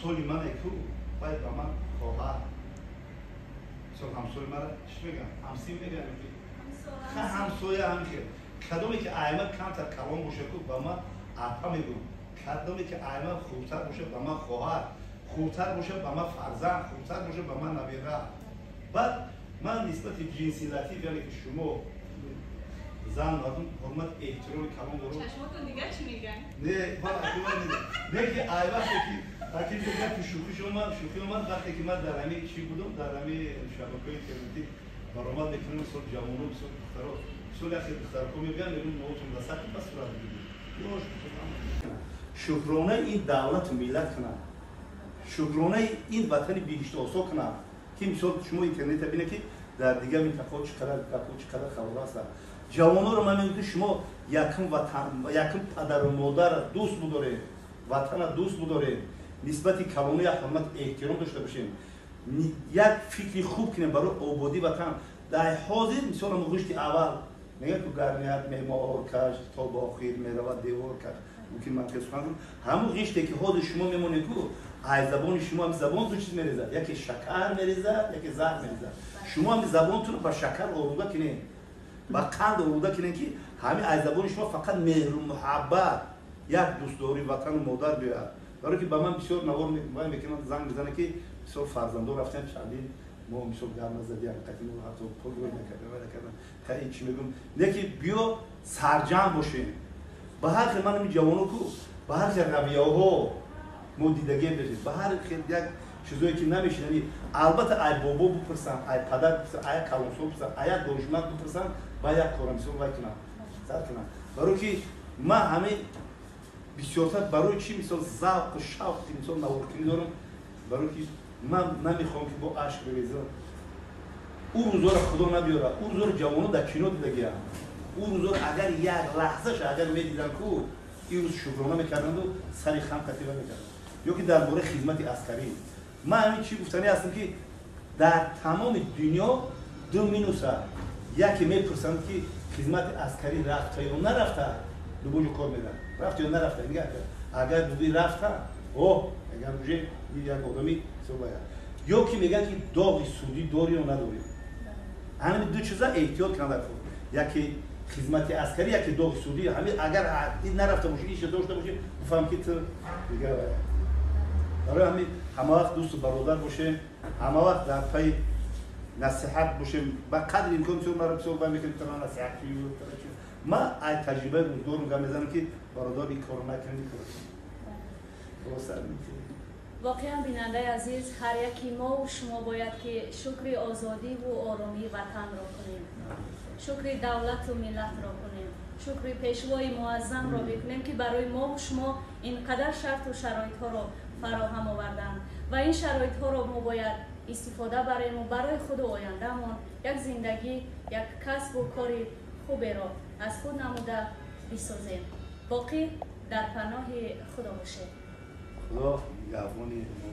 ҳамсоли ман ку вай ба ман хоҳар. Мисол, ҳамсоли мара чӣ мегӯям? Ҳамсин мегӯям, ҳамсоя ҳамхел. Кадоме ки айма камтар калон боша ку, ба ман апа мегӯм. Кадоме ки айма хурдтар боша, ба ман хоҳар, хурдтар боша, ба ман фарзанд, хурдтар боша, ба ман набера. Баъд ман нисбати ҷинси латиф, яъне ки шумо зан, мардум, ҳурмат, эҳтироми калон дорам. Чашмотон дигар чӣ мегӯянд? Не, не ки ай вақте ки аки гапи шӯхиш омад, шӯхӣ омад, вақте ки ман дар ҳамин чӣ будам, дар ҳамин шабакаҳои интернетӣ баромад мекунам, мисол, ҷавоно, мисол, духтаро, мисол, яхе духтарко мебиён, мегӯм, нотун дастаки ба сурат бигиред. Шукронаи ин давлату миллат кунам, шукронаи ин ватани биҳиштосо кунам, ки мисол шумо интернета бинед, ки дар дигар минтақаҳо чӣ қадар гапҳо, чӣ қадар хабарҳо ҳастанд. Ҷавононро ман мегӯям, ки шумо якум ватан, якум падару модарро дӯст будоред, ватанро дӯст будоред, нисбати калону як ҳурмат, эҳтиром дошта бошем, як фикри хуб кунем барои ободии ватан. Дар ҳозир, мисол, ғушти аввал мегӯяд, ку гарният мемор каш, то ба охир меравад девор каш. Мумкин ман сухан кунам. Ҳамун ғиште ки ҳозир шумо мемонед ку, ай забони шумо ҳами забон ду чиз мерезад: яке шакар мерезад, яке заҳр мерезад. Шумо ҳами забонтонро ба шакар олуда кунед, ба қанд олуда кунед, ки ҳамин аз забони шумо фақат меҳру муҳаббат, як дӯстдории ватану модар биёяд. Барое ки ба ман бисёр навор мекунанд, занг мезанад, ки бисёр фарзандо рафтан, чандин мо, мисол, гап назадиам, қатъи мо ҳатто пул рӯй накардам, ин чӣ мегӯм, не ки биё сарҷамъ бошем. Ба ҳар хел ман ами ҷавоно ку, ба ҳар хел равияҳо мо дидагием дошем, ба ҳар хел як чизое ки намешинани. Албатта, ай бобо бипурсам, ай падар бипурсам, ай як калонсол бипурсам, ай як донишманд бипурсам, ба як кора, мисол, вай кунам, сар кунам. Барое ки ман ҳамин бисёртар барои чӣ, мисол, завқу шавқи, мисол, наворкунӣ дорам, барое ки ман намехоҳам, ки бо ашк бирезам. Ӯ рӯзоро Худо набиёрад. Ӯ рӯзоро ҷавоно дар кино дидагиам. Ӯ рӯзоро агар як лаҳзаша агар медидан ку, ин рӯз шукрона мекарданду сари хам қатива мекарданд. Ё ки дар бораи хизмати аскарӣ ман ҳамин чӣ гуфтанӣ ҳастам, ки дар тамоми дунё ду минуса: яке мепурсанд, ки хизмати аскарӣ рафта ё нарафта, дубоҷо кор медиҳад, рафта ё нарафта. Агар бугӯи рафта, о агар уже як одами ё ки мегӯянд, ки доғи судӣ дорӣ ё надорӣ. Ҳамин ду чиза эҳтиёт кунанд дар худ: яке хизмати аскарӣ, яке доғи судӣ. Ҳамин агар ин нарафта бошӣ, иша дошта бошӣ, бифаҳм, ки ту дигар. Барои ҳамин ҳама вақт дӯсту бародар бошем, ҳама вақт дар пайи насиҳат бошем ба қадри имкон. Бисёр мара бисёр бай мекунем, насиҳат. Ман ай таҷрибаи рӯзгорум гап мезанам, ки бародар, ин корро накунед, ин корро. Воқеан, бинандаи азиз, ҳар яки мову шумо бояд ки шукри озодиву оромии ватанро кунем, шукри давлату миллатро кунем, шукри пешвои муаззамро бикунем, ки барои мову шумо ин қадар шарту шароитҳоро фароҳам оварданд. Ва ин шароитҳоро мо бояд истифода барему, барои худу ояндаамон як зиндагӣ, як касбу кори хуберо аз худ намуда бисозем. Боқӣ дар паноҳи Худо бошед. Худо нигаҳбони мо.